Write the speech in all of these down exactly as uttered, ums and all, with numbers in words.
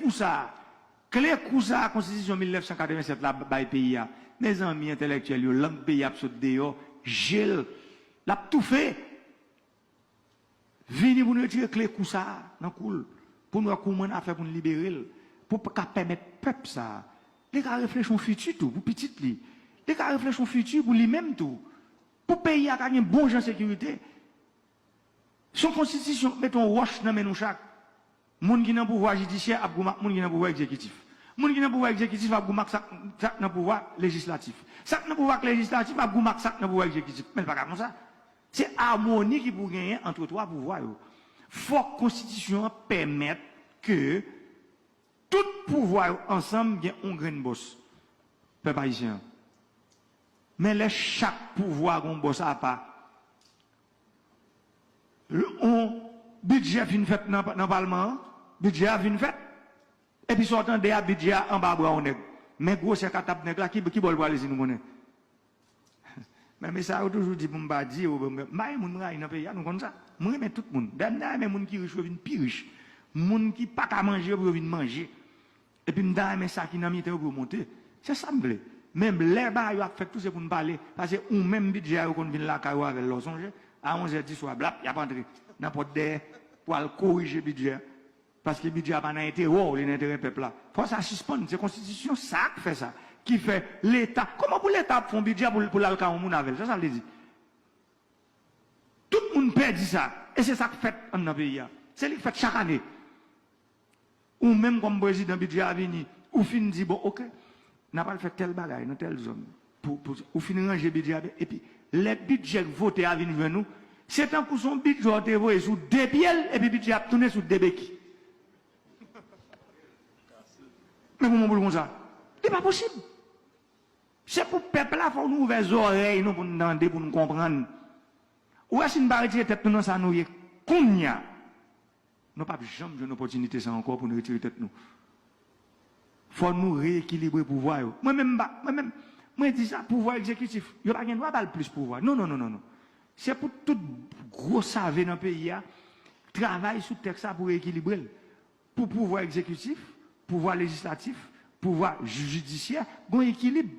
kou sa a, kle kou sa a konstitisyon mil nèf san katrevennsèt la bay peyi a. Mezanmi, entèlektyèl yo, lang peyi a ap sot deyò, je l, l ap toufe. Vini pou n retire kle kou sa a nan kou l, pou n wè kouman n a fè pou n libere l, pou ka pèmèt pèp sa a, li ka reflechi yon fiti tou pou pitit li, li ka reflechi yon fiti pou li menm tou, pou peyi a ka gen bon jan sekirite. Se yon konstitisyon k mete yon wòch nan men nou chak. Moun ki nan pouvwa jidisyè ap goumen ak moun ki nan pouvwa egzekitif. Moun ki nan pouvwa egzekitif ap goumen ak sa k, sa k nan pouvwa lejislatif. Sa k nan pouvwa lejislatif ap goumen ak sa k nan pouvwa egzekitif. Men l pa ka konsa. Se amoni ki pou genyen ant twa pouvwa yo. Fòk konstitisyon an pèmèt ke tout pouvwa yo ansanm gen yon grenn bòs. Pèp ayisyen an. Men lè chak pouvwa gen yon bòs apa, yon bidjè fin fèt nan, nan palman an, bidjè a fin fèt, epi sa w tande a, bidjè a anba bra yon nèg. Men gwosè katab nèg la, ki, ki bò l prale si nou konnen? Men, men sa yo toujou di pou m pa di, yo, m pa gen moun m rayi nan peyi a, nou konn sa. M renmen tout moun. Dayè, m ta renmen moun ki rich yo vin pi rich. Moun ki pa ka manje yo pou yo vin manje. Epi m ta renmen sa ki nan mitan yo pou yo monte. Se sa m vle. Men lè bagay yo ap fèt tou, se pou n pale. Paske ou menm bidjè a yo konn vin lakay ou avè l, lè w sonje. A onzè di swa, blap, y ap antre nan pòt dèyè pou al korije bidjè a. Paske bidjè a pa nan enterè w, li nan enterè pèp la. Fò sa sispann. Se konstitisyon sa k fè sa. Ki fè Leta. Kòman pou Leta ap fè yon bidjè pou, pou l al kay yon moun avè l? Sa sa vle di? Tout moun pèdi sa. E se sa k fèt anndan peyi a. Se li k fèt chak ane. Ou menm kòm prezidan, bidjè a vini, ou fin di, bon, oke, n ap al fè tèl bagay nan tèl zòn. Pou, pou, ou fin ranje bidjè a, epi lè bidjè k vote a vin jwenn ou, se tankou se yon bidjè w te voye sou de pye l, epi bidjè a ap tounen sou de beki. Men kòman pou l konsa? Li pa posib. Se pou pèp la, fò nou ouvè zòrèy nou pou n tande, pou n konprann. Ou wè, si n pa retire tèt nou nan sa nou ye kounye a, nou p ap janm jwenn opòtinite sa ankò pou n retire tèt nou. Fò nou reyekilibre pouvwa yo. Mwen menm, m pa, mwen menm, mwen di sa, pouvwa egzekitif, yo pa gen dwa ba l plis pouvwa. Non, non, non, non, non. Se pou tout gwo save nan peyi a travay sou tèks sa pou reyekilibre l. Pou pouvwa egzekitif, pouvwa lejislatif, pouvwa jidisyè, gen yon ekilib.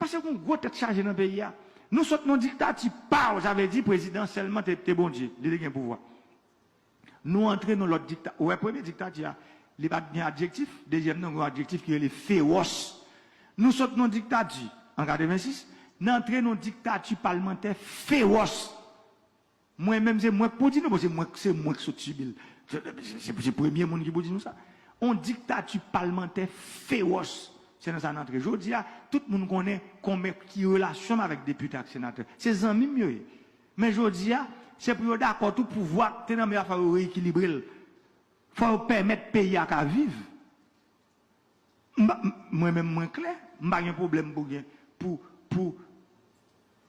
Paske gen yon gwo tèt chaje nan peyi a. Nou sot nan diktati pa w, sa vle di prezidan sèlman te, te Bondye, li te gen pouvwa. Nou antre nan lòt dikta-, ou wè premye diktati a, li pa t gen adjektif, dezyèm nan gen yon adjektif ki rele fewòs. Nou sot nan diktati an katrevensis, n antre nan diktati palmantè fewòs. Mwen menm, se mwen k pou di nou, bon, se mwen, se mwen k sot sibi l. Se, se, se, se premye moun ki pou di nou sa. On diktati palmantè fewòs. Se nan sa n antre. Jodi a, tout moun konnen konbyen ki relasyon m avèk depite ak senatè. Se zanmi m yo ye. Men jodi a, se pou yo dakò tou pouvwa k te nan men yo a, fò yo reyekilibre l. Fò yo pèmèt peyi a ka viv. M pa, m, mwen menm, mwen klè, m pa gen pwoblèm pou gen, pou, pou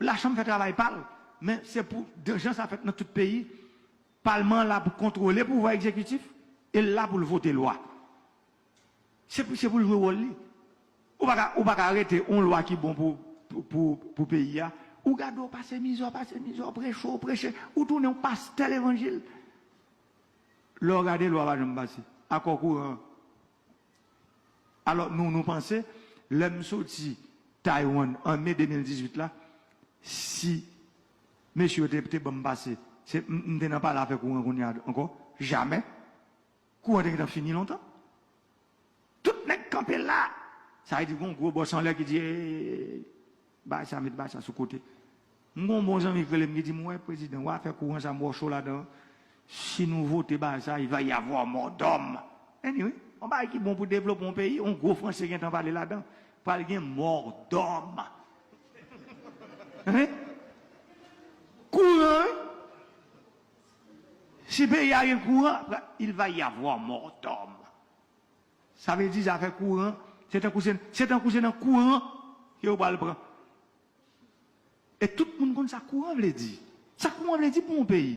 lachanm fè travay pa l, men se pou, de jan sa fèt nan tout peyi, palman an la pou kontwole pouvwa egzekitif, e l la pou l vote lwa. Se pou, se pou l jwe wòl li. Ou pa ka, ou pa ka rete yon lwa ki bon pou, pou, pou, pou peyi a. Ou gade w pase mizè, w pase mizè, w preche, w preche, ou tounen yon pastè levanjil. Lè w gade, lwa pa janm pase. Akò kouran an. Alò, nou, nou panse, lè m soti Taiwan an me de mil dizuit la, si mesye yo te, te ban m pase, se, m, m te nan pale afè kouran kounye a ankò? Jamè. Kouran te gentan fini lontan. Tout nèg kanpe la. Sa vle di, gen yon gwo bòs anlè ki di, "Ey, ey, ey, ey, bay sa, met bay sa sou kote." M gen yon bon zanmi ki rele m, ki di m, "Wè, prezidan, wè afè kouran sa, m wè w cho ladan. Si nou vote bagay sa, il va y avoir mort d'homme." Anyway, yon bagay ki bon pou devlope yon peyi, yon gwo franse gentan pale ladan. Pral gen mort d'homme. Hein? Kouran, wi. Si peyi a gen kouran, il va y avoir mort d'homme. Sa vle di zafè kouran, se tankou se, se tankou se nan kouran ke yo pral pran. E tout moun konn sa kouran vle di. Sa kouran vle di pou yon peyi.